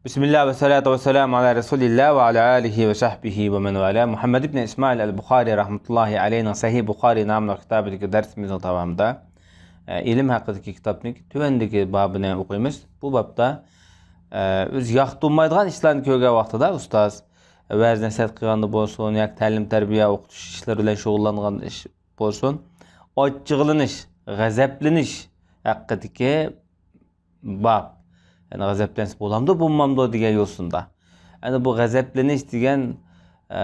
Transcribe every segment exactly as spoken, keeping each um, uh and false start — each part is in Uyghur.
بىسمىللا ۋەسسالاتۇ ۋەسسالامۇ ئالا رەسۇلىللا ۋە ئالا ئالىھى ۋە سەھبىھى ۋە مەن ۋالا. مۇھەممەد ئىبن ئىسمائىل ئەل بۇخارى رەھمەتۇللاھى ئەلەيھنىڭ سەھىھ بۇخارى ناملىق كىتابىدىكى دەرسىمىزنىڭ داۋامىدا، ئە، ئىلىم ھەققىدىكى كىتابنىڭ تۆۋەندىكى بابىنى ئوقۇيمىز. بۇ بابتا، ئە، ئۆزى ياقتۇرمايدىغان ئىشلارنى كۆرگەن ۋاقتىدا ئۇستاز، ۋەز نەسىھەت قىلغاندا بولسۇن ياكى تەلىم تەربىيە ئوقۇتۇش ئىشلىرى بىلەن شۇغۇللانغان ئىش بولسۇن، ئاچچىقلىنىش، غەزەپلىنىش ھەققىدىكى باب. يەنى غەزەپلەنسە بولامدۇ، بولمامدۇ دېگەن يوسۇندا. يەنى بۇ غەزەپلىنىش دېگەن، ئە،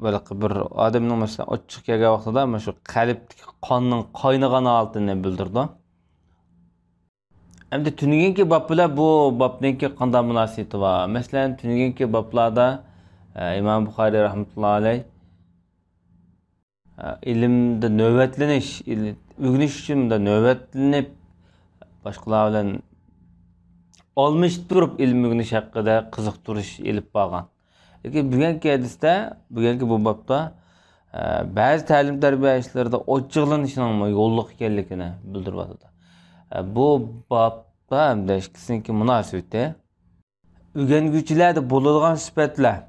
بىر، بىر ئادەمنىڭ، مەسىلەن، ئاچچىق كەلگەن ۋاقتىدا مانا شۇ قەلبتىكى قاننىڭ قاينىغان ھالىتىنى بىلدۈرىدۇ. ئەمدى تۈنۈگۈنكى باب بىلەن بۇ بابنىڭكى قانداق مۇناسىۋىتى بار؟ مەسىلەن، تۈنۈگۈنكى بابلاردا، ئە، ئىمام بۇخارىي رەھمەتۇللا ئەلەي ئىلىمدە نۆۋەتلىنىش، ئىل-، ئۆگىنىش ئۈچۈن مۇنداق نۆۋەتلىنىپ، باشقىلار بىلەن ئالمىشىپ تۇرۇپ ئىلىم ئۆگىنىش ھەققىدە قىزىقتۇرۇش ئېلىپ بارغان. لېكىن بۈگۈنكى ھەدىستە، بۈگۈنكى بۇ بابتا، ئە، بەزى تەلىم-تەربىيە ئىشلىرىدا ئاچچىقلىنىشنىڭمۇ يوللۇق ئىكەنلىكىنى بىلدۈرۈۋاتىدۇ. ئە، بۇ بابتا ھەمدە ئىككىسىنىڭكى مۇناسىۋىتى. ئۆگەنگۈچىلەردە بولىدىغان سۈپەتلەر،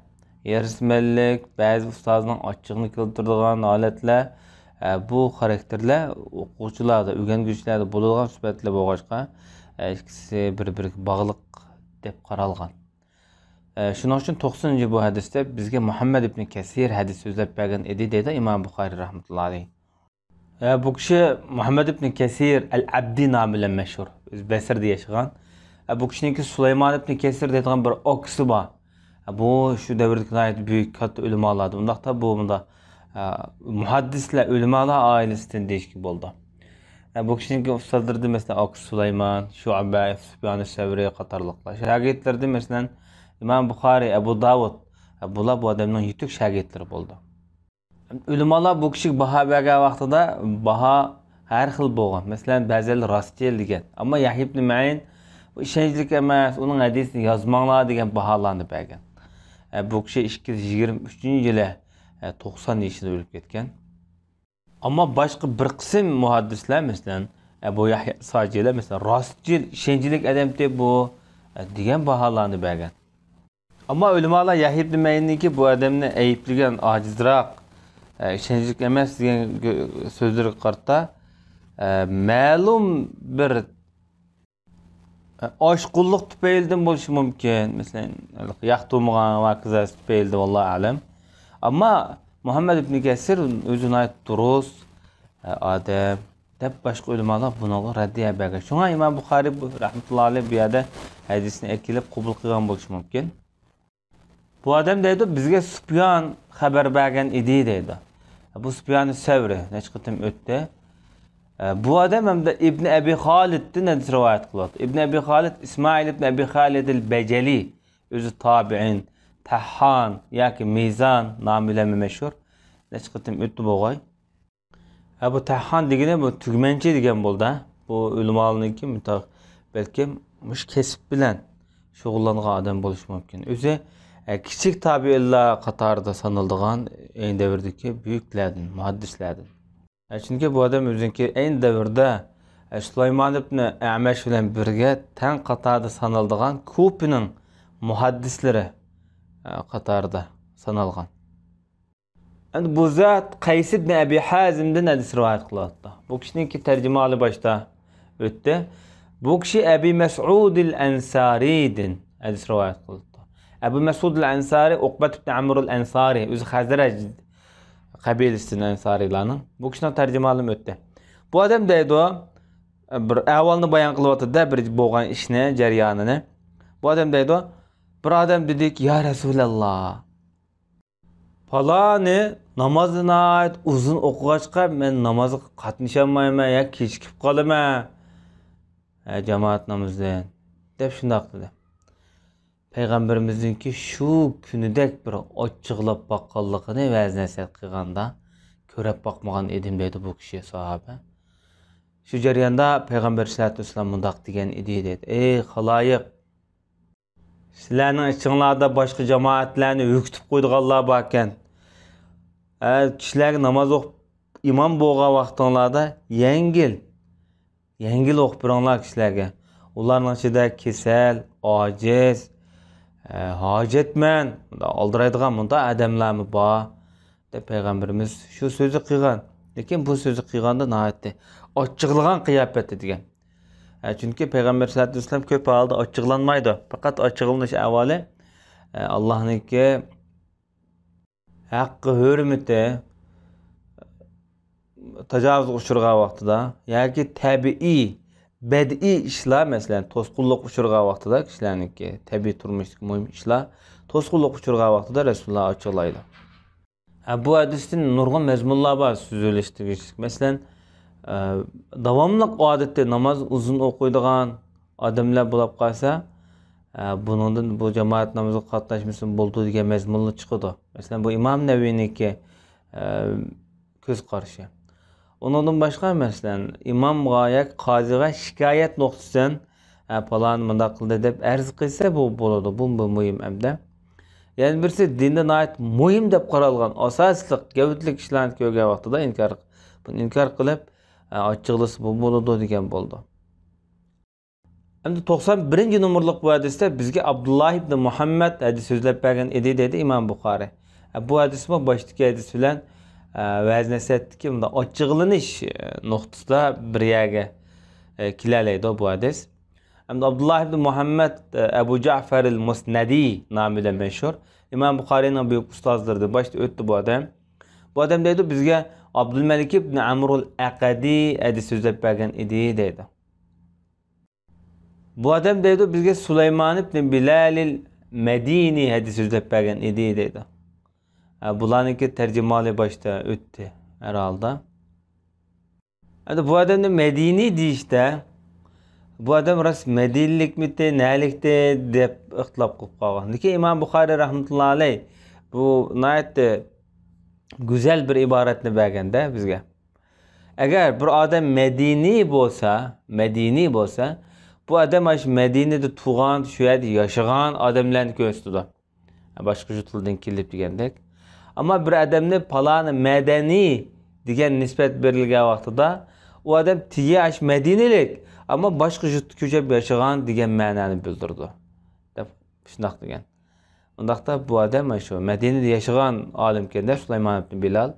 ھېرىسمەنلىك، بەزى ئۇستازنىڭ ئاچچىقىنى كەلتۈرىدىغان ھالەتلەر، ئە، بۇ خاراكتېرلەر ئوقۇغۇچىلاردا، ئۆگەنگۈچىلەردە بولىدىغان سۈپەتلەر بولغاچقا، ئە، ئىككىسى بىر-بىرىگە باغلىق دەپ قارالغان. ئە، شۇنىڭ ئۈچۈن توقسىنىنچى بۇ ھەدىستە بىزگە مۇھەممەد ئىبنى كەسىر ھەدىس سۆزلەپ بەرگەن ئىدى، دەيدۇ ئىمام بۇخارىي رەھمەتۇللا ئەلەيھ. ئە، بۇ كىشى مۇھەممەد ئىبنى كەسىر ئەل ئەبدى نامى بىلەن مەشھۇر. ئۆزى بەسرىدە ياشىغان. ئە، بۇ كىشىنىڭكى سۇلايمان ئىبنى كەسىر دەيدىغان بىر ئاكىسى بار. ئە، بۇ شۇ دەۋردىكى ناھايىتى بۈيۈك، كاتتا ئۆلىمالاردىن. ئۇنداقتا بۇ مۇنداق، ئە، مۇھەددىسلەر، ئۆلىمالار ئائىلىسىدىن دېيىشكە بولىدۇ. ئە، بۇ كىشىنىڭكى ئۇستازلىرىدىن، مەسىلەن، ئاكىسى سۇلايمان، شۇئبە، سۇپيان سەۋرى قاتارلىقلار. شاگىرتلىرىدىن، مەسىلەن، ئىمام بۇخارىي، ئەبۇ داۋۇد. ئە، بۇلار بۇ ئادەمنىڭ يېتىك شاگىرتلىرى بولىدۇ. ئۆلىمالار بۇ كىشىگە باھا بەرگەن ۋاقتىدا باھا ھەر خىل بولغان. مەسىلەن، بەزىلەر راستچىل دېگەن. ئەمما يەھيا ئىبنى مەئىن، بۇ ئىشەنچلىك ئەمەس، ئۇنىڭ ھەدىسىنى يازماڭلار دېگەن باھالارنى بەرگەن. ئە، بۇ كىشى ئىككى يۈز يىگىرمە ئۈچىنچى يىلى، ئە، توقسان يېشىدا ئۆلۈپ كەتكەن. ئەمما باشقا بىر قىسىم مۇھەددىسلەر، مەسىلەن، ئەبۇ يەھيا ساجىلەر، مەسىلەن، راستچىل، ئىشەنچلىك ئادەمتى بۇ، ئە، دېگەن باھالارنى بەرگەن. ئەمما ئۆلىمالار يەھيا ئىبنى مەئىننىڭكى بۇ ئادەمنى ئەيىبلىگەن، ئاجىزراق، ئە، ئىشەنچلىك ئەمەس دېگەن گۆ-، سۆزلىرىگە قارىتا، ئە، مەلۇم بىر، ئە، ئاشقۇنلۇق تۈپەيلىدىن بولۇشى مۇمكىن. مەسىلەن، ياقتۇرمىغان ۋە ھاكازا تۈپەيلىدىن، ۋاللاھۇ ئەلەم. ئەمما مۇھەممەد ئىبنى كەسىر ئۆزى ناھايىتى دۇرۇس، ئە، ئادەم. دەپ باشقا ئۆلىمالار بۇنىڭغا رەددىيە بەرگەن. شۇڭا ئىمام بۇخارىي بۇ، رەھمەتۇللا ئەلەيھ، بۇ يەردە ھەدىسنى ئەكېلىپ قوبۇل قىلغان بولۇشى مۇمكىن. بۇ ئادەم دەيدۇ، بىزگە سۇپيان خەۋەر بەرگەن ئىدى دەيدۇ. بۇ سۇپيان سەۋرى نەچچە قېتىم ئۆتتى. ئە، بۇ ئادەم ھەمدە ئىبن ئەبى خالىدتىن ھەدىس رىۋايەت قىلىۋاتىدۇ. ئىبن ئەبى خالىد ئىسمائىل ئىبن ئەبى خالىد ئەل بەجەلى، ئۆزى تابىئىن، تەھھان ياكى مىزان نامى بىلەنمۇ مەشھۇر. نەچچە قېتىم ئۆتتى بولغاي. ھە، بۇ تەھھان دېگىنى بۇ تۈگمەنچى دېگەن بولدى. بۇ ئۆلىمالارنىڭكى مۇتە-، بەلكىم مۇشۇ كەسىپ بىلەن شۇغۇللانغان ئادەم بولۇشى مۇمكىن. ئۆزى، ئە، كىچىك تابىئىنلار قاتارىدا سانىلىدىغان ئەينى دەۋردىكى بۈيۈكلەردىن، مۇھەددىسلەردىن. ئە، چۈنكى بۇ ئادەم ئۆزىنىڭكى ئەينى دەۋردە، ئە، سۇلايمان ئىبنى ئەمەش بىلەن بىرگە تەڭ قاتاردا سانىلىدىغان كۇپىنىڭ مۇھەددىسلىرى، ئە، قاتارىدا سانالغان. ئەمدى بۇ زات قەيس ئىبن ئەبى ھازىمدىن ھەدىس رىۋايەت قىلىۋاتىدۇ. بۇ كىشىنىڭكى تەرجىمىھالى باشتا ئۆتتى. بۇ كىشى ئەبى مەسئۇدىل ئەنسارىدىن ھەدىس رىۋايەت قىلىۋاتىدۇ. ئەبۇ مەسئۇدىل ئەنسارى ئۇقبەت ئىبن ئەمرۇل ئەنسارى، ئۆزى خەزرەج قەبىلىسىدىن ئەنسارىيلارنىڭ. بۇ كىشىنىڭ تەرجىمىھالىمۇ ئۆتتى. بۇ ئادەم دەيدۇ، بىر ئەھۋالنى بايان قىلىۋاتىدۇ-دە، بىر بولغان ئىشنى، جەريانىنى. بۇ ئادەم دەيدۇ، بىر ئادەم دېدىكى، يا رەسۇلەللا، پالانى نامازنى ناھايىتى ئۇزۇن ئوقۇغاچقا، مەن نامازغا قاتنىشالمايمەن يا كېچىكىپ قالىمەن، ھە، جامائەت نامىزىدىن، دەپ شۇنداق دېدى. پەيغەمبىرىمىزنىڭكى شۇ كۈنىدەك بىر ئاچچىقلاپ باققانلىقىنى ۋەز نەسىھەت قىلغاندا كۆرۈپ باقمىغان ئىدىم، دەيدۇ بۇ كىشى ساھابە. شۇ جەرياندا پەيغەمبەر ئەلەيھىسسالاتۇ ۋەسسالام مۇنداق دېگەن ئىدى، دەيدۇ، ئەي خالايىق! سىلەرنىڭ ئىچىڭلاردا باشقا جامائەتلەرنى ھۆكۈتۈپ قويىدىغانلار باركەن. ئە، كىشىلەرگە ناماز ئوقۇپ ئىمام بولغان ۋاقتىڭلاردا يەڭگىل، يەڭگىل ئوقۇپ بېرىڭلار كىشىلەرگە. ئۇلارنىڭ ئىچىدە كېسەل، ئاجىز، ھاجەتمەن، ئالدىرايدىغان مۇنداق ئادەملەرمۇ بار، دەپ پەيغەمبىرىمىز شۇ سۆزنى قىلغان. لېكىن بۇ سۆزنى قىلغاندا ناھايىتى ئاچچىقلىغان قىياپەتتە دېگەن. ئە، چۈنكى پەيغەمبەر سەللەللاھۇ ئەلەيھى ۋەسەللەم كۆپ ھالدا ئاچچىقلانمايدۇ. پەقەت ئاچچىقلىنىش ئەھۋالى، ئە، ئاللاھنىڭكى ھەققى ھۆرمىتى تاجاۋۇزغا ئۇچرىغان ۋاقتىدا ياكى تەبىئىي، بەدىئىي ئىشلار، مەسىلەن، توسقۇنلۇققا ئۇچرىغان ۋاقتىدا، كىشىلەرنىڭكى تەبىئىي تۇرمۇشتىكى مۇھىم ئىشلار توسقۇنلۇققا ئۇچرىغان ۋاقتىدا رەسۇلۇللا ئاچچىقلايدۇ. ھە، بۇ ھەدىستىن نۇرغۇن مەزمۇنلار بار سۆزلىشىش تېگىشلىك. مەسىلەن، ئە، داۋاملىق ئادەتتە ناماز ئۇزۇن ئوقۇيدىغان ئادەملەر بولۇپ قالسا، ئە، بۇنىڭدىن بۇ جامائەت نامىزىغا قاتناشمىسىمۇ بولىدۇ دېگەن مەزمۇنلار چىقىدۇ. مەسىلەن، بۇ ئىمام نەۋىنىڭكى، ئە، كۆز قارىشى. ئۇنىڭدىن باشقا، مەسىلەن، ئىمامغا ياكى قازىغا شىكايەت نۇقتىسىدىن، ھە، پالان مۇنداق قىلدى دەپ ئەرز قىلسا، بۇ بولىدۇ. بۇ، بۇ مۇھىم ئەمدى. يەنە بىرسى، دىندا ناھايىتى مۇھىم دەپ قارالغان ئاساسلىق، گەۋدىلىك ئىشلارنى كۆرگەن ۋاقتىدا ئىنكار، بۇنى ئىنكار قىلىپ، ئە، ئاچچىقلىسا، بۇ بولىدۇ دېگەن بولىدۇ. ئەمدى توقسان بىرىنچى نومۇرلۇق بۇ ھەدىستە بىزگە ئابدۇللا ئىبنى مۇھەممەد ھەدىس سۆزلەپ بەرگەن ئىدى، دەيدۇ ئىمام بۇخارىي. ئە، بۇ ھەدىسمۇ باشتىكى ھەدىس بىلەن، ئە، ۋەز نەسىھەتتىكى مۇنداق ئاچچىقلىنىش، ئە، نۇقتىسىدا بىر يەرگە، ئە، كېلەلەيدۇ بۇ ھەدىس. ئەمدى ئابدۇللا ئىبنى مۇھەممەد، ئە، ئەبۇ جەئفەرىل مۇسنەدى نامى بىلەن مەشھۇر. ئىمام بۇخارىينىڭ بۈيۈك ئۇستازلىرىدىن باشتا ئۆتتى بۇ ئادەم. بۇ ئادەم دەيدۇ، بىزگە ئابدۇلمەلىك ئىبنى ئەمرۇل ئەقەدى ھەدىس سۆزلەپ بەرگەن ئىدى، دەيدۇ. بۇ ئادەم دەيدۇ، بىزگە سۇلايمان ئىبنى بىلالىل مەدىنى ھەدىس سۆزلەپ بەرگەن ئىدى، دەيدۇ. ھە، بۇلارنىڭكى تەرجىمىھالى باشتا ئۆتتى ھەر ھالدا. ئەمدى بۇ ئادەمنى مەدىنى دېيىشتە، بۇ ئادەم راست مەدىنىلىكمىتى، نەلىكتى دەپ ئىختىلاپ قىلىپ قالغان. لېكىن ئىمام بۇخارىي رەھمەتۇللا ئەلەيھ بۇ ناھايىتى گۈزەل بىر ئىبارەتنى بەرگەندە بىزگە. ئەگەر بىر ئادەم مەدىنىي بولسا، مەدىنىي بولسا، بۇ ئادەم ئاشۇ مەدىنىدە تۇغان، شۇ يەردە ياشىغان ئادەملەرنى كۆرسىتىدۇ. باشقا يۇرتلاردىن كېلىپ دېگەندەك. ئەمما بىر ئادەمنى پالانى مەدەنىي دېگەن نىسبەت بېرىلگەن ۋاقتىدا، ئۇ ئادەم تېگى ئاشۇ مەدىنىلىك، ئەمما باشقا يۇرتتا كۆچۈپ ياشىغان دېگەن مەنانى بىلدۈرىدۇ، دەپ شۇنداق دېگەن. ئۇنداقتا بۇ ئادەم شۇ مەدىنىدە ياشىغان ئالىمكەن-دە، سۇلايمان ئىبن بىلال.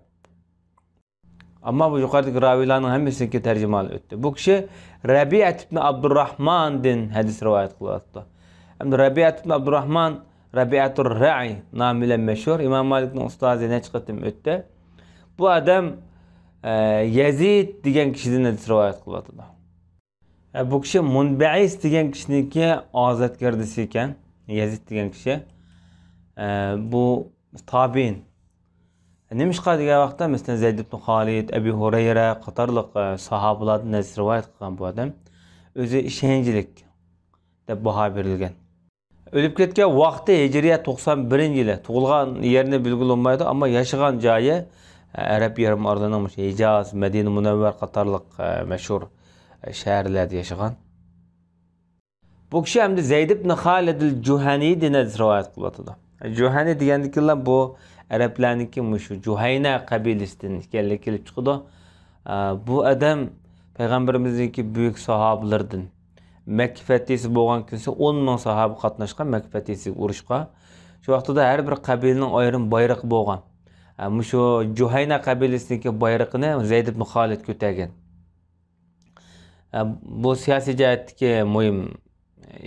ئەمما بۇ يۇقىرىدىكى راۋىيلارنىڭ ھەممىسىنىڭكى تەرجىمىھالى ئۆتتى. بۇ كىشى رەبىئەت ئىبن ئابدۇرراھماندىن ھەدىس رىۋايەت قىلىۋاتىدۇ. ئەمدى رەبىئەت ئىبن ئابدۇرراھمان رەبىئەتۇر رەئى نامى بىلەن مەشھۇر، ئىمام مالىكنىڭ ئۇستازى، نەچچە قېتىم ئۆتتى. بۇ ئادەم، ئە، يەزىد دېگەن كىشىدىن ھەدىس رىۋايەت قىلىۋاتىدۇ. ئە، بۇ كىشى مۇنبەئىس دېگەن كىشىنىڭكى ئازادگەردىسى ئىكەن. يەزىد دېگەن كىشى، ئە، بۇ تابىئىن. نېمىشقا دېگەن ۋاقىتتا، مەسىلەن، زەيد ئىبن خالىد، ئەبى ھۇرەيرە قاتارلىق، ئە، ساھابىلاردىن ھەدىس رىۋايەت قىلغان بۇ ئادەم. ئۆزى ئىشەنچلىك دەپ باھا بېرىلگەن. ئۆلۈپ كەتكەن ۋاقتى ھىجرىيە توقسان بىرىنچى يىلى. تۇغۇلغان يېرىنى بىلگىلى بولمايدۇ، ئەمما ياشىغان جايى، ئە، ئەرەب يېرىم ئارىلىنىڭ مۇشۇ ھىجاز، مەدىنە مۇنەۋۋەر قاتارلىق، ئە، مەشھۇر، ئە، شەھەرلەردە ياشىغان. بۇ كىشى ئەمدى زەيد ئىبن خالىدىل جۇھەنىدىن ھەدىس رىۋايەت قىلىۋاتىدۇ. جۇھەنى دېگەندىكىنلا بۇ ئەرەبلەرنىڭكى مۇشۇ جۇھەينە قەبىلىسىدىن ئىكەنلىكى كېلىپ چىقىدۇ. ئە، بۇ ئادەم پەيغەمبىرىمىزنىڭكى بۈيۈك ساھابىلىرىدىن. مەككە پەتھىسى بولغان كۈنسى ئون مىڭ ساھابە قاتناشقان مەككە پەتھىسىدىكى ئۇرۇشقا. شۇ ۋاقتىدا ھەر بىر قەبىلىنىڭ ئايرىم بايرىقى بولغان. ئە، مۇشۇ جۇھەينە قەبىلىسىنىڭكى بايرىقىنى زەيد ئىبن خالىد كۆتەرگەن. ئە، بۇ سىياسىي جەھەتتىكى مۇھىم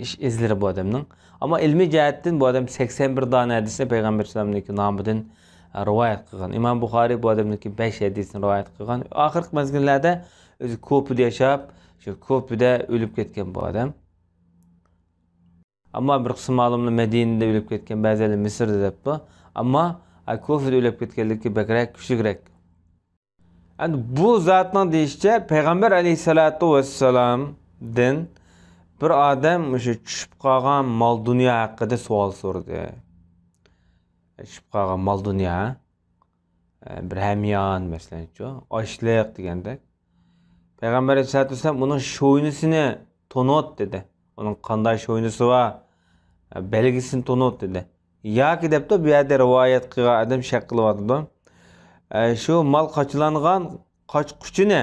ئىش ئىزلىرى بۇ ئادەمنىڭ. ئەمما ئىلمىي جەھەتتىن بۇ ئادەم سەكسەن بىر دانە ھەدىسنى پەيغەمبەر ئەلەيھىسسالامنىڭكى نامىدىن، ئە، رىۋايەت قىلغان. ئىمام بۇخارىي بۇ ئادەمنىڭكى بەش ھەدىسىنى رىۋايەت قىلغان. ئاخىرقى مەزگىللەردە ئۆزى كوپىدا ياشاپ، شۇ كوپىدا ئۆلۈپ كەتكەن بۇ ئادەم. ئەمما بىر قىسىم ئالىملار مەدىنىدە ئۆلۈپ كەتكەن، بەزىلەر مىسىردا دەپتۇ. ئەمما، ئە، كوفىدا ئۆلۈپ كەتكەنلىكى بەكرەك، كۈچلۈكرەك. ئەمدى بۇ زاتنىڭ دېيىشىچە، پەيغەمبەر ئەلەيھىسسالاتۇ ۋەسسالامدىن بىر ئادەم مۇشۇ چۈشۈپ قالغان مال دۇنيا ھەققىدە سوئال سورىدى. چۈشۈپ قالغان مال دۇنيا، بىر ھەميان، مەسىلەنچۇ، ئاشلىق دېگەندەك. پەيغەمبەر ئەلەيھىسسالاتۇ ۋەسسالام ئۇنىڭ شوينىسىنى تونۇت دېدى. ئۇنىڭ قانداق شوينىسى بار، بەلگىسىنى تونۇت دېدى. ياكى دەپتۇ، بۇ يەردە رىۋايەت قىلغان ئادەم شەك قىلىۋاتىدۇ. ئە، شۇ مال قاچىلانغان قاچقۇچىنى،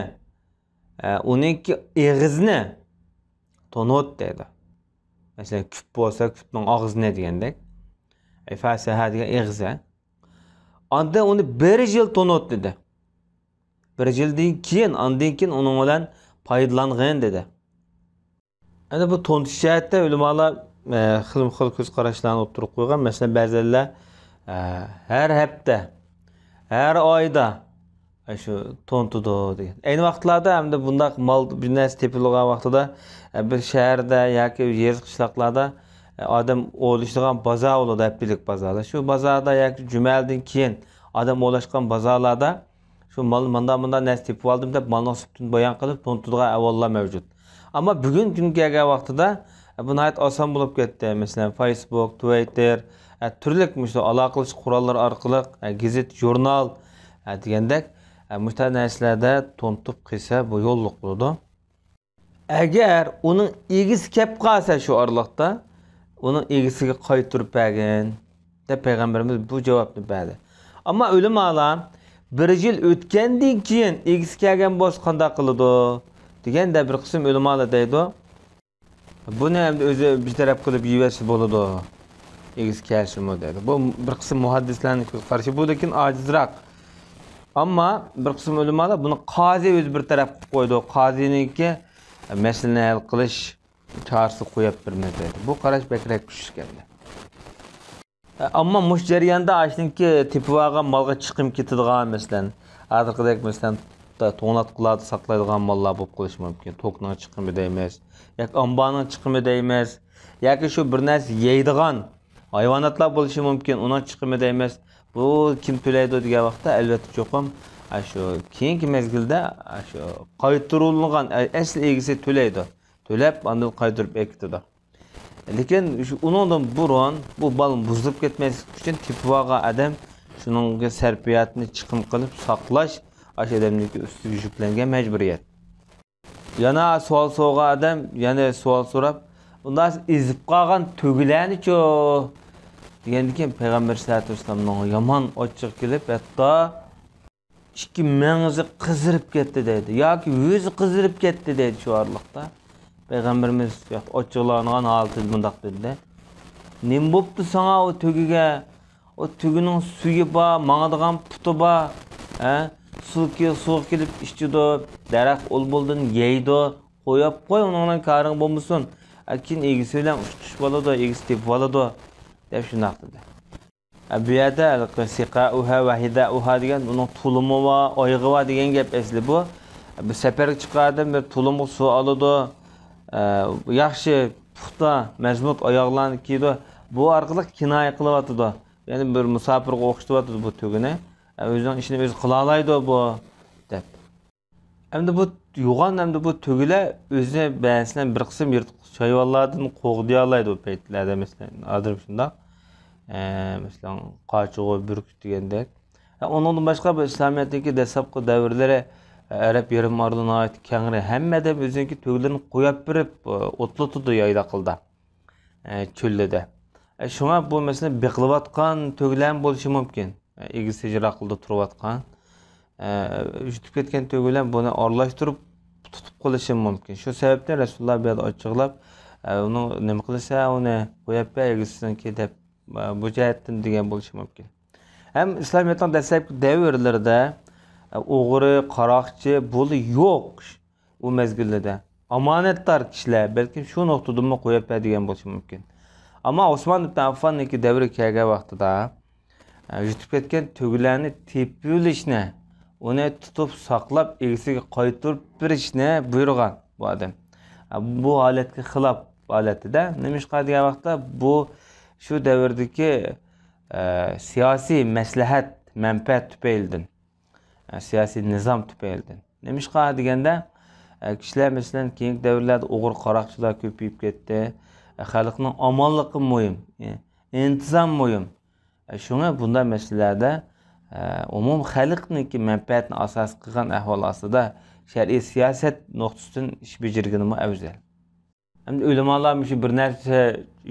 ئە، ئۇنىڭكى ئېغىزىنى تونۇت دەيدۇ. مەسىلەن، كۈپ بولسا، كۈپنىڭ ئاغزىنى دېگەندەك. فسها دېگەن ئېغىز. ئاندىن ئۇنى بىر يىل تونۇت دېدى. بىر يىلدىن كېيىن، ئاندىن كېيىن ئۇنىڭ بىلەن پايدىلانغىن دېدى. ئەنە بۇ تونۇتۇش جەھەتتە ئۆلىمالار، ئە، خىلمۇ خىل كۆز قاراشلارنى ئوتتۇرىغا قويغان. مەسىلەن، بەزىلەر، ئە، ھەر ھەپتە، ھەر ئايدا، ئە، شۇ تونۇتىدۇ دېگەن. ئەينى ۋاقىتلاردا ئەمدى بۇنداق مال، بىر نەرسە تېپىلغان ۋاقتىدا، ئە، بىر شەھەردە ياكى يېزا قىشلاقلاردا، ئە، ئادەم ئويلىشىدىغان بازار بولىدۇ، ھەپتىلىك بازارلار. شۇ بازاردا ياكى جۈمەدىن كېيىن ئادەم ئويلاشقان بازارلاردا شۇ مال، مانداق، مانداق نەرسە تېپىۋالدىم دەپ، مالنىڭ سۈپىتىنى بايان قىلىپ، تونۇتىدىغان ئەھۋاللار مەۋجۇت. ئەمما بۈگۈنكى كۈنگە كەلگەن ۋاقتىدا، ئە، بۇ ناھايىتى ئاسان بولۇپ كەتتى. مەسىلەن، فېيسبۇك، تىۋىتتېر، ئە، تۈرلۈك مۇشۇ ئالاقىلىشىش قوراللىرى ئارقىلىق، ئە، گېزىت، ژۇرنال، ئە، دېگەندەك، ئە، مۇشۇنداق نەرسىلەردە تونۇتۇپ قىلسا، بۇ يوللۇق بولىدۇ. ئەگەر ئۇنىڭ ئىگىسى كەپ قالسا شۇ ئارىلىقتا، ئۇنىڭ ئىگىسىگە قايتۇرۇپ بەرگىن، دەپ پەيغەمبىرىمىز بۇ جاۋابنى بەردى. ئەمما ئۆلىمالار بىر يىل ئۆتكەندىن كېيىن ئىگىسى كەلگەن بولسا قانداق قىلىدۇ؟ دېگەندە بىر قىسىم ئۆلىمالار دەيدۇ، بۇنى ئەمدى ئۆزى بىر تەرەپ قىلىپ يېيىۋەتسە بولىدۇ، ئىگىسى كەلسىمۇ دەيدۇ. بۇ بىر قىسىم مۇھەددىسلەرنىڭ كۆز قارىشى، بۇ لېكىن ئاجىزراق. ئەمما بىر قىسىم ئۆلىمالار بۇنى قازى ئۆزى بىر تەرەپ قىلىپ قويىدۇ. قازىنىڭكى مەسىلىنى ھەل قىلىش چارىسى قويۇپ بېرىمىز دەيدۇ. بۇ قاراش بەكرەك كۈچلۈك ئەمدى. ئەمما مۇشۇ جەرياندا ئاشۇنىڭكى تېپىۋالغان مالغا چىقىم كېتىدىغان، مەسىلەن، ھازىرقىدەك، مەسىلەن، توڭلاتقۇلاردا ساقلايدىغان ماللار بولۇپ قېلىشى مۇمكىن. توكنىڭ چىقىمى دەيمىز، ياكى ئامبارنىڭ چىقىمى دەيمىز، ياكى شۇ بىر نەرسە يەيدىغان ھايۋاناتلار بولۇشى مۇمكىن، ئۇنىڭ چىقىمى دەيمىز. بۇ كىم تۆلەيدۇ دېگەن ۋاقىتتا، ئەلۋەتتە، چوقۇم ئاشۇ كېيىنكى مەزگىلدە ئاشۇ قايتۇرۇلغان ئەسلى ئىگىسى تۆلەيدۇ. تۆلەپ، ئاندىن قايتۇرۇپ ئەكېتىدۇ. لېكىن شۇ، ئۇنىڭدىن بۇرۇن بۇ مال بۇزۇلۇپ كەتمەسلىك ئۈچۈن تېپىۋالغان ئادەم شۇنىڭغا سەرپىياتنى چىقىم قىلىپ ساقلاش، ئاشۇ ئادەمنىڭكى ئۈستىگە يۈكلەنگەن مەجبۇرىيەت. يەنە سوئال سورىغان ئادەم يەنە سوئال سوراپ، ئۇنداق ئېزىپ قالغان تۆگىلەرنىچۇ؟ دېگەندىكىن پەيغەمبەر سەللەللاھۇ ئەلەيھى ۋەسەللەمنىڭ يامان ئاچچىقى كېلىپ، ھەتتا ئىككى مېڭىسى قىزىرىپ كەتتى دەيدۇ. ياكى يۈزى قىزىرىپ كەتتى دەيدۇ شۇ ئارىلىقتا. پەيغەمبىرىمىز ئاچچىقلانغان ھالىتىدە مۇنداق دېدى. نېمە بوپتۇ ساڭا ئۇ تۆگىگە؟ ئۇ تۆگىنىڭ سۈيى بار، ماڭىدىغان پۇتى بار. ھە؟ سۇ كېلىپ، سۇغا كېلىپ ئىچىدۇ، دەرەخ ئۇل بولدىن يەيدۇ. قويۇپ قوي، ئۇنىڭ بىلەن كارىڭ بولمىسۇن. ئە، كېيىن ئىگىسى بىلەن ئۇچرىشىپ بولىدۇ، ئىگىسى تېپىپ ئالىدۇ، دەپ شۇنداق دېدى. ئە، بۇ يەردە ھېلىقى سىقائۇھا ۋە ھىدائۇھا دېگەن ئۇنىڭ تۇلۇمى بار، ئايىغى بار دېگەن گەپ ئەسلى بۇ. بىر سەپەرگە چىققان ئادەم بىر تۇلۇمغا سۇ ئالىدۇ، ئە، ياخشى پۇختا، مەزمۇت ئاياغلارنى كىيىدۇ. بۇ ئارقىلىق كىنايە قىلىۋاتىدۇ. يەنى بىر مۇساپىرغا ئوخشىتىۋاتىدۇ بۇ تۆگىنى. ئە، ئۆزىنىڭ ئىشىنى ئۆزى قىلالايدۇ بۇ، دەپ. ئەمدى بۇ يوغان، ئەمدى بۇ تۆگىلەر ئۆزى، مەسىلەن، بىر قىسىم يىرتقۇچ ھايۋانلاردىن قوغدىيالايدۇ بۇ پەيتلەردە، مەسىلەن، ھازىر شۇنداق. ئە، مەسىلەن، قاچا-غۇ، بۈركۈت دېگەندەك. ئە، ئۇنىڭدىن باشقا، بۇ ئىسلامىيەتتىكى دەسلەپكى دەۋرلىرى، ئە، ئەرەب يېرىم ئارىلى ناھايىتى كەڭرى، ھەممە ئادەم ئۆزىنىڭكى تۆگىلىرىنى قويۇپ بېرىپ، ئە، ئوتلىتىدۇ يايلاقلىدا، ئە، چۆللىدە. ئە، شۇڭا بۇ، مەسىلەن، بېقىلىۋاتقان تۆگىلەرمۇ بولۇشى مۇمكىن. ئىگىسى يىراقلىدا تۇرۇۋاتقان، ئە، يۈتۈپ كەتكەن تۆگە بىلەن بۇنى ئارىلاشتۇرۇپ تۇتۇپ قېلىشى مۇمكىن. شۇ سەۋەبتىن رەسۇلۇللا بۇ يەردە ئاچچىقلاپ، ئە، ئۇنى نېمە قىلىسەن، ئۇنى قويۇپ بەر ئىگىسىنىڭكى دەپ، ئە، بۇ جەھەتتىن دېگەن بولۇشى مۇمكىن. ھەم ئىسلامىيەتنىڭ دەسلەپكى دەۋرلىرىدە، ئە، ئوغرى، قاراقچى بۇلا يوق. ئۇ مەزگىلدە ئامانەتدار كىشىلەر بەلكىم شۇ نۇقتىدىنمۇ قويۇپ بەر دېگەن بولۇشى مۇمكىن. ئەمما ئوسمان ئىبن ئاففاننىڭكى دەۋرىگە كەلگەن ۋاقتىدا، ئە، يۈتۈپ كەتكەن تۆگىلەرنى تېپىۋېلىشنى، ئۇنى تۇتۇپ ساقلاپ، ئىگىسىگە قايتۇرۇپ بېرىشنى بۇيرۇغان بۇ ئادەم. ئە، بۇ ھالەتكە خىلاپ ھالەتتە. نېمىشقا دېگەن ۋاقىتتا، بۇ شۇ دەۋردىكى، ئە، سىياسىي مەسلىھەت، مەنپەئەت تۈپەيلىدىن، ئە، سىياسىي نىزام تۈپەيلىدىن. نېمىشقا دېگەندە، ئە، كىشىلەر، مەسىلەن، كېيىنكى دەۋرلەردە ئوغرى قاراقچىلار كۆپىيىپ كەتتى. ئە، خەلقنىڭ ئامانلىقى مۇھىم، ئە، ئىنتىزام مۇھىم. ئە، شۇڭا بۇنداق مەسىلىلەردە، ئە، ئومۇم خەلقنىڭكى مەنپەئەتىنى ئاساس قىلغان ئەھۋال ئاستىدا شەرئىي سىياسەت نۇقتىسىدىن ئىش بېجىرگىنىمۇ ئەۋزەل. ئەمدى ئۆلىمالار مۇشۇ بىر نەرسە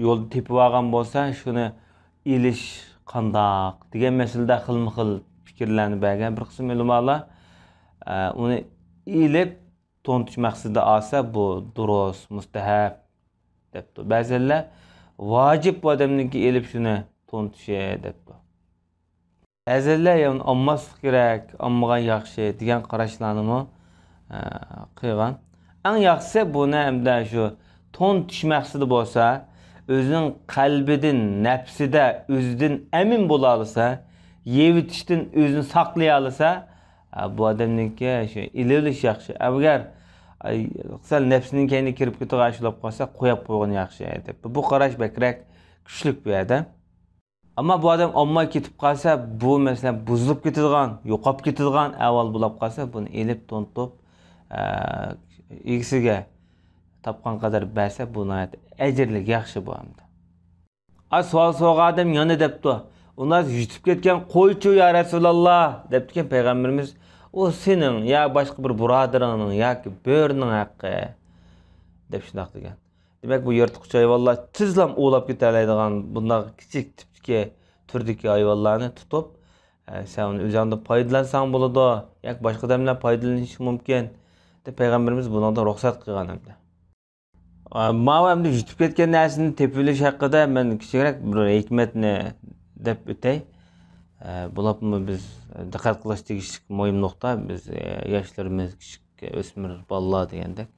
يولدا تېپىۋالغان بولسا، شۇنى ئېلىش قانداق دېگەن مەسىلىدە خىلمۇ خىل پىكىرلەرنى بەرگەن بىر قىسىم ئۆلىمالار. ئە، ئۇنى ئېلىپ تونۇتۇش مەقسىتىدە ئالسا، بۇ دۇرۇس، مۇستەھەب، دەپتۇ. بەزىلەر ۋاجىپ بۇ ئادەمنىڭكى ئېلىپ شۇنى تون تۇتۇشى دەپتۇ. بەزىلەر يەنە ئالماسلىق كېرەك، ئالمىغان ياخشى دېگەن قاراشلارنىمۇ، ئە، قىلغان. ئەڭ ياخشىسى بۇنى ئەمدى شۇ تون تۇتۇش مەقسىتى بولسا، ئۆزىنىڭ قەلبىدىن، نەپسىدە ئۆزىدىن ئەمىن بولالىسا، يەۋېتىشتىن ئۆزىنى ساقلىيالىسا، ئە، بۇ ئادەمنىڭكى شۇ ئېلىۋېلىش ياخشى. ئەگەر، ئاي، سەل نەپسىنىڭ كەينىگە كىرىپ كېتىدىغان ئىش بولۇپ قالسا، قويۇپ قويغىنى ياخشى دەپ. بۇ قاراش بەكرەك كۈچلۈك بۇ يەردە. ئەمما بۇ ئادەم ئالماي كېتىپ قالسا، بۇ مەسىلەن بۇزۇلۇپ كېتىدىغان، يوقاپ كېتىدىغان ئەھۋال بولۇپ قالسا، بۇنى ئېلىپ تونۇتۇپ، ئە، ئىگىسىگە تاپقان قەدەر بەرسە، بۇ ناھايىتى ئەجىرلىك، ياخشى بۇ ئەمدى. ئا، سوئال سورىغان ئادەم يەنە دەپتۇ، ئۇنداق يىتىپ كەتكەن قويچۇ يا رەسۇلاللا دەپتىكەن پەيغەمبىرىمىز، ئۇ سېنىڭ يا باشقا بىر بۇرادىرىڭنىڭ ياكى بۆرىنىڭ ھەققى دەپ شۇنداق دېگەن. دېمەك، بۇ يىرتقۇچ ھايۋانلار تېزلا ئوۋلاپ كېتەلەيدىغان بۇنداق كىچىك تىپتىكى تۈردىكى ھايۋانلارنى تۇتۇپ، ئە، سەن ئۇنى ئۆزۈڭدىن پايدىلانساڭ بولىدۇ، ياكى باشقا ئادەملەر پايدىلىنىشى مۇمكىن، دەپ پەيغەمبىرىمىز بۇنىڭدا رۇخسەت قىلغان ئەمدى. ئە، ماۋۇ ئەمدى يىتىپ كەتكەن نەرسىنى تېپىۋېلىش ھەققىدە مەن كىچىكرەك بىر ھېكمەتنى دەپ ئۆتەي. ئە، بولۇپمۇ بىز دىققەت قىلىش تېگىشلىك مۇھىم نۇقتا، بىز، ئە، ياشلىرىمىز، كىچىك ئۆسمۈر بالىلار دېگەندەك.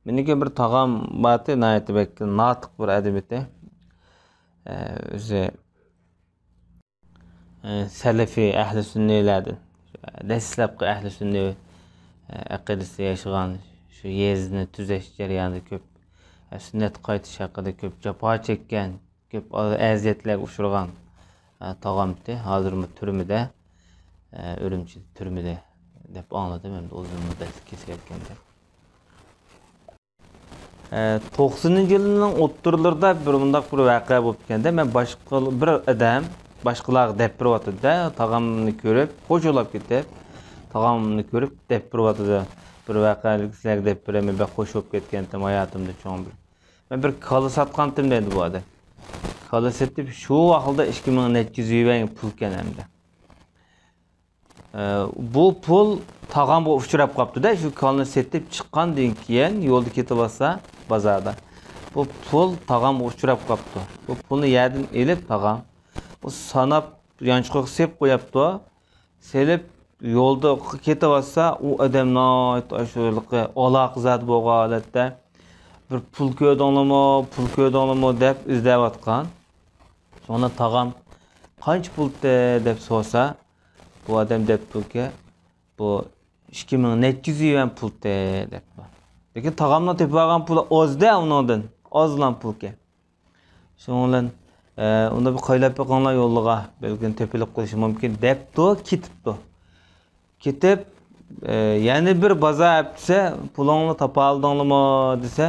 مېنىڭكى بىر تاغام بارتى، ناھايىتى بەك ناتىق بىر ئادەم ئىدى. ئە، ئۆزى، ئە، سەلەفىي ئەھلى سۈننىيلەردىن، دەسلەپكى ئەھلى سۈننىي، ئە، ئەقىدىسىدە ياشىغان، شۇ يېزىنى تۈزەش جەريانىدا كۆپ، ئە، سۈننەتكە قايتىش ھەققىدە كۆپ جاپا چەككەن، كۆپ ئەزىيەتلەرگە ئۇچرىغان، ئە، تاغامتى. ھازىرمۇ تۈرمىدە، ئە، ئۈرۈمچى تۈرمىدە دەپ ئاڭلىدىم، ئەمدى ئۇزۇن مۇددەتلىك كېسىۋەتكەندە. ئە، توقسىنىنچى يىلنىڭ ئوتتۇرىلىرىدا بىر مۇنداق بىر ۋەقە بولۇپتىكەندە، مەن باشقا بىر ئادەم باشقىلارغا دەپ بېرىۋاتىدۇ-دە، تاغامنى كۆرۈپ، خوش بولاپ كېتىپ، تاغامنى كۆرۈپ دەپ بېرىۋاتىدۇ. بىر ۋەقەنى سىلەرگە دەپ بېرەي، مەن بەك خوش بولۇپ كەتكەنتىم، ھاياتىمدا چوڭ بىر مەن بىر كالا ساتقانتىم دەيدۇ بۇ ئادەم. كالا سېتىپ، شۇ ۋاقىتتا ئىككى مىڭ نەچچە يۈز يۈەن پۇل ئىكەن ئەمدى. ئە، بۇ پۇل تاغامغا ئۇچراپ قاپتۇ-دە، شۇ كالىنى سېتىپ چىققاندىن كېيىن يولدا كېتىۋاتسا بازاردا. بۇ پۇل تاغامغا ئۇچراپ قاپتۇ. بۇ پۇلنى يەردىن ئېلىپ تاغام، بۇ ساناپ يانچۇقىغا سېلىپ قوياپتۇ. سېلىپ يولدا كېتىۋاتسا، ئۇ ئادەم ناھايىتى ئاشۇ ھېلىقى ئالاقە زادى بولغان ھالەتتە بىر پۇل كۆردۈڭلارمۇ، پۇل كۆردۈڭلارمۇ دەپ ئىزدەۋاتقان. شۇڭا تاغام قانچە پۇلتى دەپ سورىسا، بۇ ئادەم دەپتۇكى، بۇ ئىككى مىڭ نەچچە يۈز يۈەن پۇلتى دەپتۇ. لېكىن تاغامنىڭ تېپىۋالغان پۇلى ئاز-دە ئۇنىڭدىن، ئازلا پۇلكەن. شۇنىڭ بىلەن، ئە، ئۇنى بىر قايلاپ بېقىڭلار يولىغا، بەلكىم تېپىلىپ قېلىشى مۇمكىن، دەپتۇ، كېتىپتۇ. كېتىپ، ئە، يەنە بىر بازار ئەپ دېسە، پۇلۇڭنى تاپالىدىڭلىمۇ دېسە،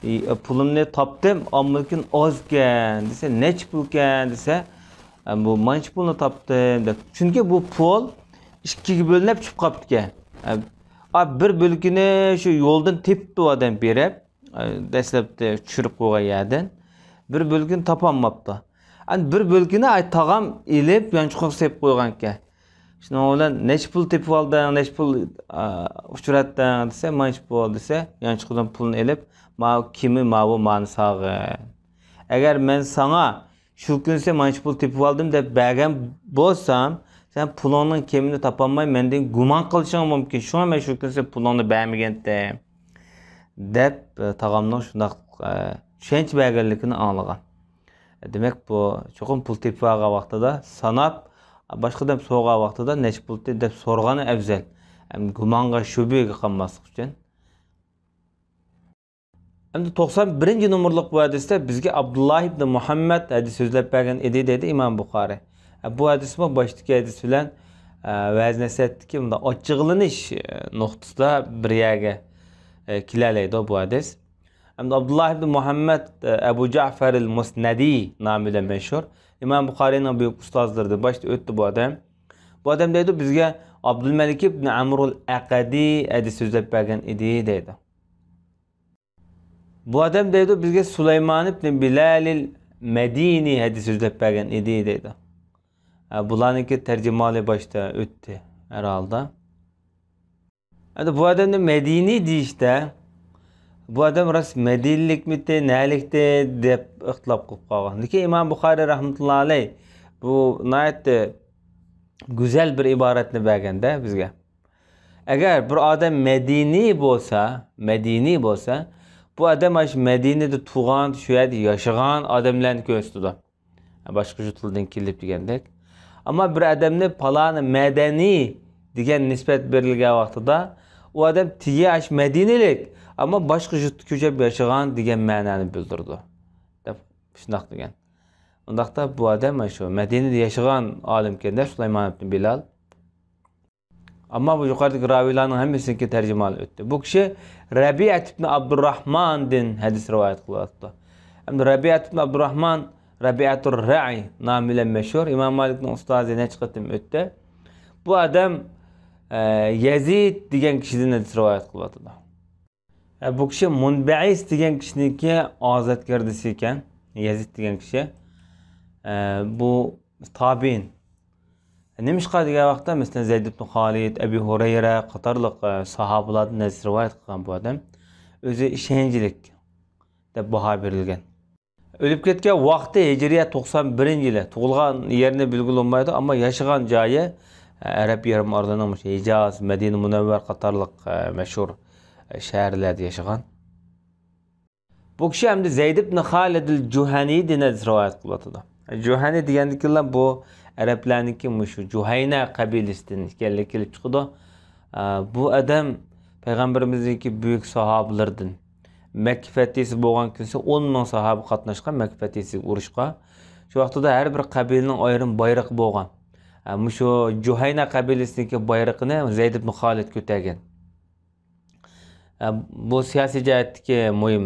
ئى، پۇلۇمنى تاپتىم، ئەمما لېكىن ئازكەن دېسە، نەچچە پۇلكەن دېسە، ئە، بۇ مانچە پۇلنى تاپتىم دەپ. چۈنكى بۇ پۇل ئىككىگە بۆلۈنۈپ چۈشۈپ قاپتىكەن. ئە، ئا، بىر بۆلىكىنى شۇ يولدىن تېپىپتۇ ئادەم بېرىپ. دەسلەپتە چۈشۈرۈپ قويغان يەردىن بىر بۆلىكىنى تاپالماپتۇ. ئەنە بىر بۆلىكىنى ئاي تاغام ئېلىپ يانچۇقىغا سېلىپ قويغانىكەن. شۇنىڭ بىلەن نەچچە پۇل تېپىۋالدىڭ، نەچچە پۇل، ئا، ئۇچراتتىڭ دېسە، مانچە پۇل دېسە، يانچۇقىدىن پۇلنى ئېلىپ، ماۋۇ كېمى ماۋۇ مانى ساغىن. ئەگەر مەن ساڭا شۇ كۈنسى مانچە پۇل تېپىۋالدىم دەپ بەرگەن بولسام، سەن پۇلۇڭنىڭ كېمىنى تاپالماي مەندىن گۇمان قىلىشىڭ مۇمكىن. شۇڭا مەن شۇ كۈنسى پۇلۇڭنى بەرمىگەنتىم. دەپ، ئە، تاغامنىڭ شۇنداق، ئە، چۈشەنچە بەرگەنلىكىنى ئاڭلىغان. دېمەك، بۇ چوقۇم پۇل تېپىۋالغان ۋاقتىدا ساناپ، باشقا ئادەم سورىغان ۋاقتىدا نەچچە پۇلتى دەپ سورىغىنى ئەۋزەل. ھەم گۇمانغا، شۈبھىگە قالماسلىق ئۈچۈن. ئەمدى توقسان بىرىنچى نومۇرلۇق بۇ ھەدىستە بىزگە ئابدۇللا ئىبنى مۇھەممەد ھەدىس سۆزلەپ بەرگەن ئىدى، دەيدۇ ئىمام بۇخارىي. ئە، بۇ ھەدىسمۇ باشتىكى ھەدىس بىلەن، ئە، ۋەز نەسىھەتتىكى مۇنداق ئاچچىقلىنىش، ئە، نۇقتىسىدا بىر يەرگە، ئە، كېلەلەيدۇ بۇ ھەدىس. ئەمدى ئابدۇللا ئىبنى مۇھەممەد، ئە، ئەبۇ جەئفەرىل مۇسنەدى نامى بىلەن مەشھۇر. ئىمام بۇخارىينىڭ بۈيۈك ئۇستازلىرىدىن باشتا ئۆتتى بۇ ئادەم. بۇ ئادەم دەيدۇ، بىزگە ئابدۇلمەلىك ئىبنى ئەمرۇل ئەقەدى ھەدىس سۆزلەپ بەرگەن ئىدى، دەيدۇ. بۇ ئادەم دەيدۇ، بىزگە سۇلايمان ئىبنى بىلالىل مەدىنى ھەدىس سۆزلەپ بەرگەن ئىدى، دەيدۇ. ھە، بۇلارنىڭكى تەرجىمىھالى باشتا ئۆتتى ھەر ھالدا. ئەمدى بۇ ئادەمنى مەدىنى دېيىشتە، بۇ ئادەم راست مەدىنىلىكمىتى، نەلىكتى دەپ ئىختىلاپ قىلىپ قالغان. لېكىن ئىمام بۇخارىي رەھمەتۇللا ئەلەي بۇ ناھايىتى گۈزەل بىر ئىبارەتنى بەرگەندە بىزگە. ئەگەر بىر ئادەم مەدىنىي بولسا، مەدىنىي بولسا، بۇ ئادەم ئاشۇ مەدىنىدە تۇغان، شۇ يەردە ياشىغان ئادەملەرنى كۆرسىتىدۇ. باشقا يۇرتلاردىن كېلىپ دېگەندەك. ئەمما بىر ئادەمنى پالانى مەدەنىي دېگەن نىسبەت بېرىلگەن ۋاقتىدا، ئۇ ئادەم تېگى ئاشۇ مەدىنىلىك، ئەمما باشقا يۇرتتا كۆچۈپ ياشىغان دېگەن مەنانى بىلدۈرىدۇ، دەپ شۇنداق دېگەن. ئۇنداقتا بۇ ئادەم شۇ مەدىنىدە ياشىغان ئالىمكەن-دە، سۇلايمان ئىبن بىلال. ئەمما بۇ يۇقىرىدىكى راۋىيلارنىڭ ھەممىسىنىڭكى تەرجىمىھالى ئۆتتى. بۇ كىشى رەبىئەت ئىبن ئابدۇرراھماندىن ھەدىس رىۋايەت قىلىۋاتىدۇ. ئەمدى رەبىئەت ئىبن ئابدۇرراھمان، رەبىئەتۇر رەئى نامى بىلەن مەشھۇر، ئىمام مالىكنىڭ ئۇستازى، نەچچە قېتىم ئۆتتى. بۇ ئادەم، ئە، يەزىد دېگەن كىشىدىن ھەدىس رىۋايەت قىلىۋاتىدۇ. ئە، بۇ كىشى مۇنبەئىس دېگەن كىشىنىڭكى ئازادگەردىسى ئىكەن، يەزىد دېگەن كىشى. ئە، بۇ تابىئىن. نېمىشقا دېگەن ۋاقىتتا، مەسىلەن، زەيد ئىبن خالىد، ئەبۇ ھۇرەيرە قاتارلىق، ئە، ساھابىلاردىن ھەدىس رىۋايەت قىلغان بۇ ئادەم. ئۆزى ئىشەنچلىك دەپ باھا بېرىلگەن. ئۆلۈپ كەتكەن ۋاقتى ھىجرىيە توقسان بىرىنچى يىلى. تۇغۇلغان يېرىنى بىلگىلى بولمايدۇ، ئەمما ياشىغان جايى، ئە، ئەرەب يېرىم ئارىلىنىڭ مۇشۇ ھىجاز، مەدىنە مۇنەۋۋەر قاتارلىق، ئە، مەشھۇر، ئە، شەھەرلەردە ياشىغان. بۇ كىشى ئەمدى زەيد ئىبن خالىدىل جۇھەنىدىن ھەدىس رىۋايەت قىلىۋاتىدۇ. جۇھەنى دېگەندىكىنلا بۇ ئەرەبلەرنىڭكى مۇشۇ جۇھەينە قەبىلىسىدىن ئىكەنلىكى كېلىپ چىقىدۇ. ئە، بۇ ئادەم پەيغەمبىرىمىزنىڭكى بۈيۈك ساھابىلىرىدىن. مەككە فەتھىسى بولغان كۈنسى ئون مىڭ ساھابە قاتناشقان مەككە فەتھىسىگە، ئۇرۇشقا. شۇ ۋاقتىدا ھەر بىر قەبىلىنىڭ ئايرىم بايرىقى بولغان. ئە، مۇشۇ جۇھەينە قەبىلىسىنىڭكى بايرىقىنى زەيد ئىبن خالىد كۆتەرگەن. ئە، بۇ سىياسىي جەھەتتىكى مۇھىم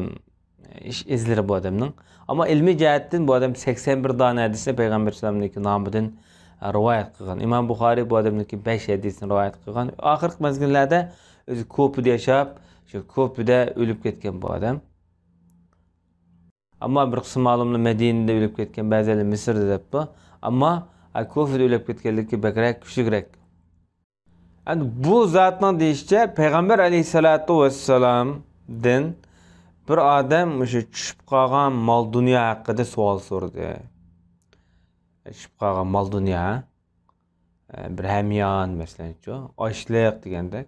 ئىش ئىزلىرى بۇ ئادەمنىڭ. ئەمما ئىلمىي جەھەتتىن بۇ ئادەم سەكسەن بىر دانە ھەدىسنى پەيغەمبەر ئەلەيھىسسالامنىڭكى نامىدىن، ئە، رىۋايەت قىلغان. ئىمام بۇخارىي بۇ ئادەمنىڭكى بەش ھەدىسىنى رىۋايەت قىلغان. ئاخىرقى مەزگىللەردە ئۆزى كۇفىدا ياشاپ، شۇ كۇفىدا ئۆلۈپ كەتكەن بۇ ئادەم. ئەمما بىر قىسىم ئالىملار مەدىنىدە ئۆلۈپ كەتكەن، بەزىلەر مىسىردا دەپتۇ. ئەمما، ئە، كۇفىدا ئۆلۈپ كەتكەنلىكى بەكرەك، كۈچلۈكرەك. ئەمدى بۇ زاتنىڭ دېيىشىچە، پەيغەمبەر ئەلەيھىسسالاتۇ ۋەسسالامدىن بىر ئادەم مۇشۇ چۈشۈپ قالغان مال دۇنيا ھەققىدە سوئال سورىدى. چۈشۈپ قالغان مال دۇنيا، بىر ھەميان، مەسىلەنچۇ، ئاشلىق دېگەندەك.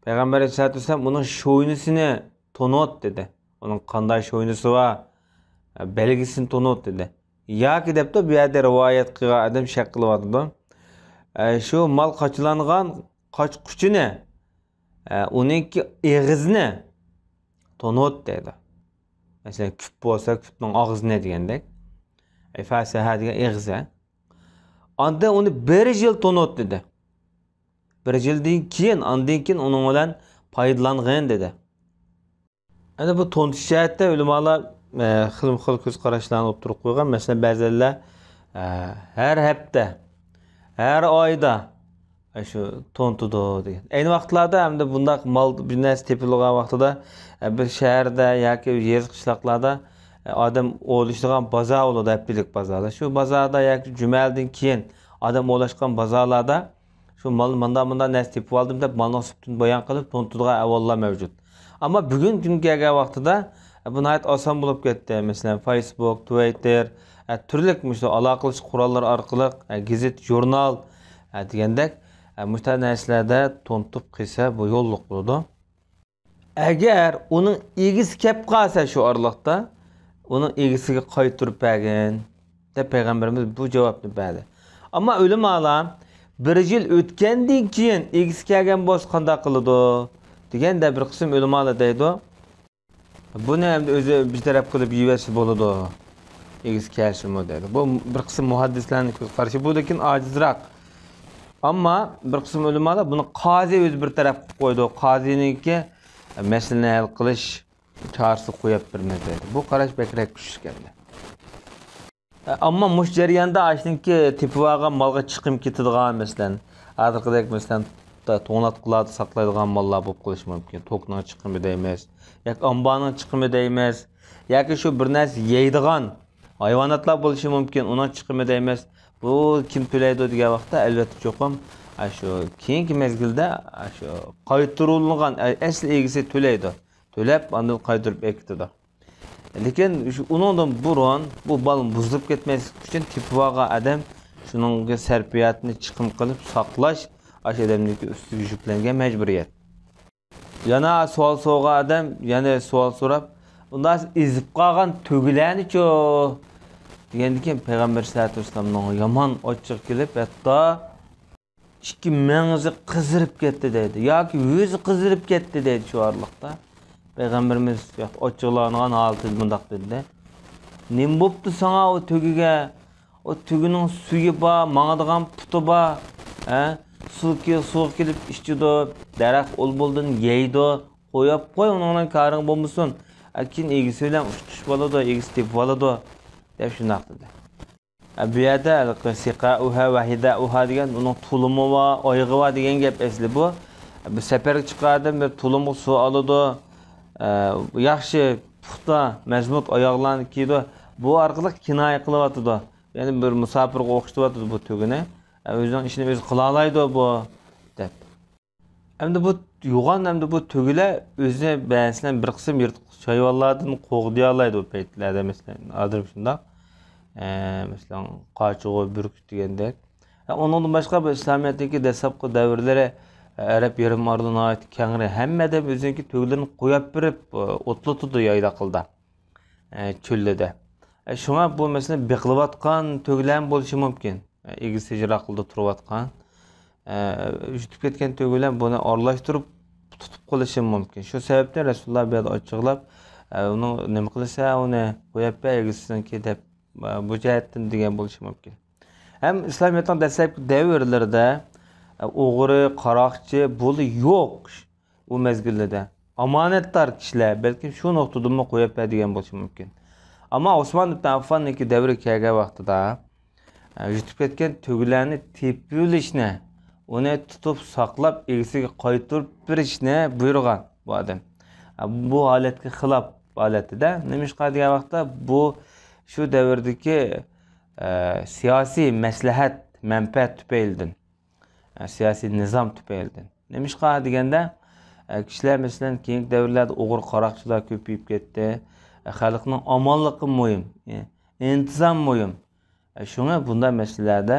پەيغەمبەر ئەلەيھىسسالاتۇ ۋەسسالام ئۇنىڭ شوينىسىنى تونۇت دېدى. ئۇنىڭ قانداق شوينىسى بار، بەلگىسىنى تونۇت دېدى. ياكى دەپتۇ، بۇ يەردە رىۋايەت قىلغان ئادەم شەك قىلىۋاتىدۇ. ئە، شۇ مال قاچىلانغان قاچقۇچىنى، ئە، ئۇنىڭكى ئېغىزىنى تونۇت دەيدۇ. مەسىلەن، كۈپ بولسا، كۈپنىڭ ئاغزىنى دېگەندەك. ئەي، فەسەھە دېگەن ئېغىزى. ئاندىن ئۇنى بىر يىل تونۇت دېدى. بىر يىلدىن كېيىن، ئاندىن كېيىن ئۇنىڭ بىلەن پايدىلانغىن دېدى. ئەنە بۇ تونۇتۇش جەھەتتە ئۆلىمالار، ئە، خىلمۇ خىل كۆز قاراشلارنى ئوتتۇرىغا قويغان. مەسىلەن، بەزىلەر، ئە، ھەر ھەپتە، ھەر ئايدا، ئە، شۇ تونۇتىدۇ دېگەن. ئەينى ۋاقىتلاردا ئەمدى بۇنداق مال، بىر نەرسە تېپىلغان ۋاقتىدا، ئە، بىر شەھەردە ياكى يېزا قىشلاقلاردا، ئە، ئادەم ئوۋلىشىدىغان بازار بولىدۇ، ھەپتىلىك بازاردا. شۇ بازاردا ياكى جۈمەدىن كېيىن ئادەم ئوۋلاشقان بازارلاردا شۇ مال، مانداق، مانداق نەرسە تېپىۋالدىم دەپ، مالنىڭ سۈپىتىنى بايان قىلىپ، تونۇتىدىغان ئەھۋاللار مەۋجۇت. ئەمما بۈگۈنكى كۈنگە كەلگەن ۋاقتىدا، ئە، بۇ ناھايىتى ئاسان بولۇپ كەتتى. مەسىلەن، فەيسبۇك، تىۋىتتېر، ئە، تۈرلۈك مۇشۇ ئالاقىلىشىش قوراللىرى ئارقىلىق، ئە، گېزىت، ژۇرنال، ئە، دېگەندەك، ئە، مۇشۇنداق نەرسىلەردە تونۇتۇپ قىلسا، بۇ يوللۇق بولىدۇ. ئەگەر ئۇنىڭ ئىگىسى كەپ قالسا شۇ ئارىلىقتا، ئۇنىڭ ئىگىسىگە قايتۇرۇپ بەرگىن، دەپ پەيغەمبىرىمىز بۇ جاۋابنى بەردى. ئەمما ئۆلىمالار بىر يىل ئۆتكەندىن كېيىن ئىگىسى كەلگەن بولسا قانداق قىلىدۇ؟ دېگەندە بىر قىسىم ئۆلىمالار دەيدۇ، بۇنى ئەمدى ئۆزى بىر تەرەپ قىلىپ يېيىۋەتسە بولىدۇ. ئىگىسى كەلسىمۇ دەيدۇ. بۇ بىر قىسىم مۇھەددىسلەرنىڭ كۆز قارىشى. بۇ لېكىن ئاجىزراق. ئەمما بىر قىسىم ئۆلىمالار بۇنى قازى ئۆزى بىر تەرەپ قىلىپ قويىدۇ. قازىنىڭكى مەسىلىنى ھەل قىلىش چارىسىگە قويۇپ بېرىمىز دەيدۇ. بۇ قاراش بەكرەك كۈچلۈك ئەمدى. ئەمما مۇشۇ جەرياندا ئاشۇنىڭكى تېپىۋالغان مالغا چىقىم كېتىدىغان، مەسىلەن، ھازىرقىدەك، مەسىلەن، توڭلاتقۇلاردا ساقلايدىغان ماللار بولۇپ قېلىشى مۇمكىن. توكنىڭ چىقىمى دەيمىز، ياكى ئامبارنىڭ چىقىمى دەيمىز، ياكى شۇ بىر نەرسە يەيدىغان ھايۋاناتلار بولۇشى مۇمكىن، ئۇنىڭ چىقىمى دەيمىز. بۇ كىم تۆلەيدۇ دېگەن ۋاقىتتا، ئەلۋەتتە، چوقۇم، ئاشۇ كېيىنكى مەزگىلدە، ئاشۇ قايتۇرۇلغان ئەسلى ئىگىسى تۆلەيدۇ. تۆلەپ، ئاندىن قايتۇرۇپ ئەكېتىدۇ. لېكىن شۇ ئۇنىڭدىن بۇرۇن بۇ بالىنى بۇزۇلۇپ كەتمەسلىك ئۈچۈن تېپىۋالغان ئادەم شۇنىڭغا سەرپىياتنى چىقىم قىلىپ ساقلاش، ئاشۇ ئادەمنىڭكى ئۈستىگە يۈكلەنگەن مەجبۇرىيەت. يەنە سوئال سورىغان ئادەم يەنە سوئال سوراپ، ئۇنداق ئېزىپ قالغان تۆگىلەرنىچۇ؟ دېگەندىكىن پەيغەمبەر سەللەللاھۇ ئەلەيھى ۋەسەللەمنىڭ يامان ئاچچىقى كېلىپ، ھەتتا ئىككى مېڭىسى قىزىرىپ كەتتى دەيدۇ. ياكى يۈزى قىزىرىپ كەتتى دەيدۇ شۇ ئارىلىقتا. پەيغەمبىرىمىز ئاچچىقلانغان ھالىتىدە مۇنداق دېدى. نېمە بوپتۇ ساڭا ئۇ تۆگىگە؟ ئۇ تۆگىنىڭ سۈيى بار، ماڭىدىغان پۇتى بار. ھە؟ سۇ كېل-، سۇغا كېلىپ ئىچىدۇ، دەرەخ ئۇل بولدىن يەيدۇ. قويۇپ قوي، ئۇنىڭ بىلەن كارىڭ بولمىسۇن. ئە، كېيىن ئىگىسى بىلەن ئۇچرىشىپ ئالىدۇ، ئىگىسى تېپىپ ئالىدۇ، دەپ شۇنداق دېدى. ئە، بۇ يەردە ھېلىقى سىقائۇھا ۋە ھىدائۇھا دېگەن ئۇنىڭ تۇلۇمى بار، ئايىغى بار دېگەن گەپ ئەسلى بۇ. بىر سەپەرگە چىققان ئادەم بىر تۇلۇمغا سۇ ئالىدۇ، ئە، ياخشى پۇختا، مەزمۇت ئاياغلارنى كىيىدۇ. بۇ ئارقىلىق كىنايە قىلىۋاتىدۇ. يەنى بىر مۇساپىرغا ئوخشىتىۋاتىدۇ بۇ تۆگىنى. ئە، ئۆزىنىڭ ئىشىنى ئۆزى قىلالايدۇ بۇ، دەپ. ئەمدى بۇ يوغان، ئەمدى بۇ تۆگىلەر ئۆزىنى، مەسىلەن، بىر قىسىم يىرتقۇچ ھايۋانلاردىن قوغدىيالايدۇ بۇ پەيتلەردە، مەسىلەن، ھازىر شۇنداق. ئە، مەسىلەن، قاچىغۇ، بۈركۈت دېگەندەك. ئە، ئۇنىڭدىن باشقا بۇ ئىسلامىيەتتىكى دەسلەپكى دەۋرلىرى، ئە، ئەرەب يېرىم ئارىلى ناھايىتى كەڭرى، ھەممە ئادەم ئۆزىنىڭكى تۆگىلىرىنى قويۇپ بېرىپ، ئە، ئوتلىتىدۇ يايلاقلىدا، ئە، چۆللىدە. ئە، شۇڭا بۇ، مەسىلەن، بېقىلىۋاتقان تۆگىلەرمۇ بولۇشى مۇمكىن. ئە، ئېگىز تېجىراقلىدا تۇرۇۋاتقان. ئە، يۈتۈپ كەتكەن تۆگە بىلەن بۇنى ئارىلاشتۇرۇپ تۇتۇپ قېلىشى مۇمكىن. شۇ سەۋەبتىن رەسۇلۇللا بۇ يەردە ئاچچىقلاپ، ئە، ئۇنىڭ نېمە قىلىسەن ئۇنى، قويۇپ بەر ئىگىسىنىڭكى دەپ، ئە، بۇ جەھەتتىن دېگەن بولۇشى مۇمكىن. ھەم ئىسلامىيەتنىڭ دەسلەپكى دەۋرلىرىدە، ئە، ئوغرى، قاراقچى بۇلار يوق ئۇ مەزگىللەردە. ئامانەتدار كىشىلەر، بەلكىم شۇ نۇقتىدىنمۇ قويۇپ بەر دېگەن بولۇشى مۇمكىن. ئەمما ئوسمان ئىبن ئەففاننىڭكى دەۋرىگە كەلگەن ۋاقتىدا، ئە، يۈتۈپ كەتكەن تۆگىلەرنى تېپىۋېلىشنى، ئۇنى تۇتۇپ ساقلاپ، ئىگىسىگە قايتۇرۇپ بېرىشنى بۇيرۇغان بۇ ئادەم. ئە، بۇ ھالەتكە خىلاپ ھالەتتە. نېمىشقا دېگەن ۋاقىتتا، بۇ شۇ دەۋردىكى، ئە، سىياسىي مەسلىھەت، مەنپەئەت تۈپەيلىدىن، ئە، سىياسىي نىزام تۈپەيلىدىن. نېمىشقا دېگەندە، ئە، كىشىلەر، مەسىلەن، كېيىنكى دەۋرلەردە ئوغرى قاراقچىلار كۆپىيىپ كەتتى. ئە، خەلقنىڭ ئامانلىقى مۇھىم، ئە، ئىنتىزام مۇھىم. ئە، شۇڭا بۇنداق مەسىلىلەردە،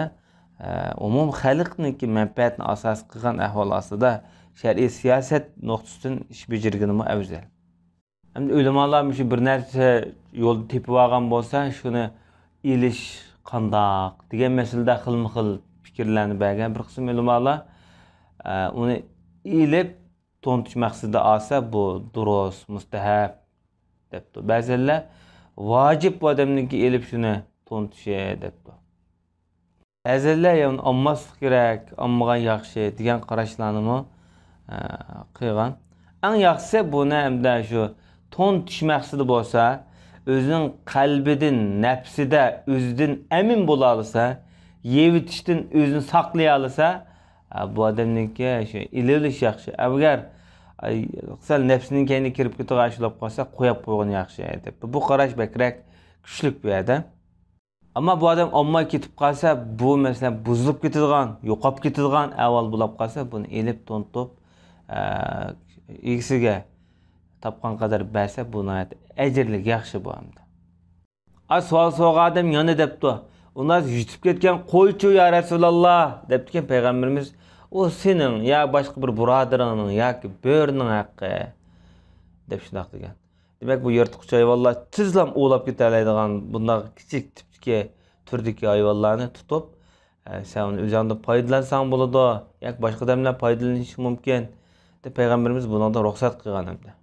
ئە، ئومۇم خەلقنىڭكى مەنپەئەتىنى ئاساس قىلغان ئەھۋال ئاستىدا شەرئىي سىياسەت نۇقتىسىدىن ئىش بېجىرگىنىمۇ ئەۋزەل. ئەمدى ئۆلىمالار مۇشۇ بىر نەرسە يولدا تېپىۋالغان بولسا، شۇنى ئېلىش قانداق دېگەن مەسىلىدە خىلمۇ خىل پىكىرلەرنى بەرگەن بىر قىسىم ئۆلىمالار. ئە، ئۇنى ئېلىپ تونۇتۇش مەقسىتىدە ئالسا، بۇ دۇرۇس، مۇستەھەب، دەپتۇ. بەزىلەر ۋاجىپ بۇ ئادەمنىڭكى ئېلىپ شۇنى تونۇتۇشى، دەپتۇ. بەزىلەر يەنە ئالماسلىق كېرەك، ئالمىغان ياخشى دېگەن قاراشلارنىمۇ، ئە، قىلغان. ئەڭ ياخشىسى بۇنى ئەمدى شۇ تونۇتۇش مەقسىتى بولسا، ئۆزىنىڭ قەلبىدىن، نەپسىدە ئۆزىدىن ئەمىن بولالىسا، يەۋېتىشتىن ئۆزىنى ساقلىيالىسا، ئە، بۇ ئادەمنىڭكى شۇ ئېلىۋېلىش ياخشى. ئەگەر، ئاي، سەل نەپسىنىڭ كەينىگە كىرىپ كېتىدىغان ئىش بولۇپ قالسا، قويۇپ قويغىنى ياخشى، دەپ. بۇ قاراش بەكرەك كۈچلۈك بۇ يەردە. ئەمما بۇ ئادەم ئالماي كېتىپ قالسا، بۇ مەسىلەن بۇزۇلۇپ كېتىدىغان، يوقاپ كېتىدىغان ئەھۋال بولۇپ قالسا، بۇنى ئېلىپ تونۇتۇپ، ئە، ئىگىسىگە تاپقان قەدەر بەرسە، بۇ ناھايىتى ئەجىرلىك، ياخشى بۇ ئەمدى. ئا، سوئال سورىغان ئادەم يەنە دەپتۇ، ئۇنداق يۈتۈپ كەتكەن قويچۇ يا رەسۇلاللا، دەپتىكەن پەيغەمبىرىمىز، ئۇ سېنىڭ يا باشقا بىر بۇرادىرىڭنىڭ ياكى بۆرىنىڭ ھەققى، دەپ شۇنداق دېگەن. دېمەك، بۇ يىرتقۇچ ھايۋانلار تېزلا ئوۋلاپ كېتەلەيدىغان بۇنداق كىچىك تىپتىكى، تۈردىكى ھايۋانلارنى تۇتۇپ، ئە، سەن ئۇنى ئۆزۈڭدىن پايدىلانساڭ بولىدۇ، ياكى باشقا ئادەملەر پايدىلىنىشى مۇمكىن، دەپ پەيغەمبىرىمىز بۇنىڭدىن رۇخسەت قىلغان ئەمدى.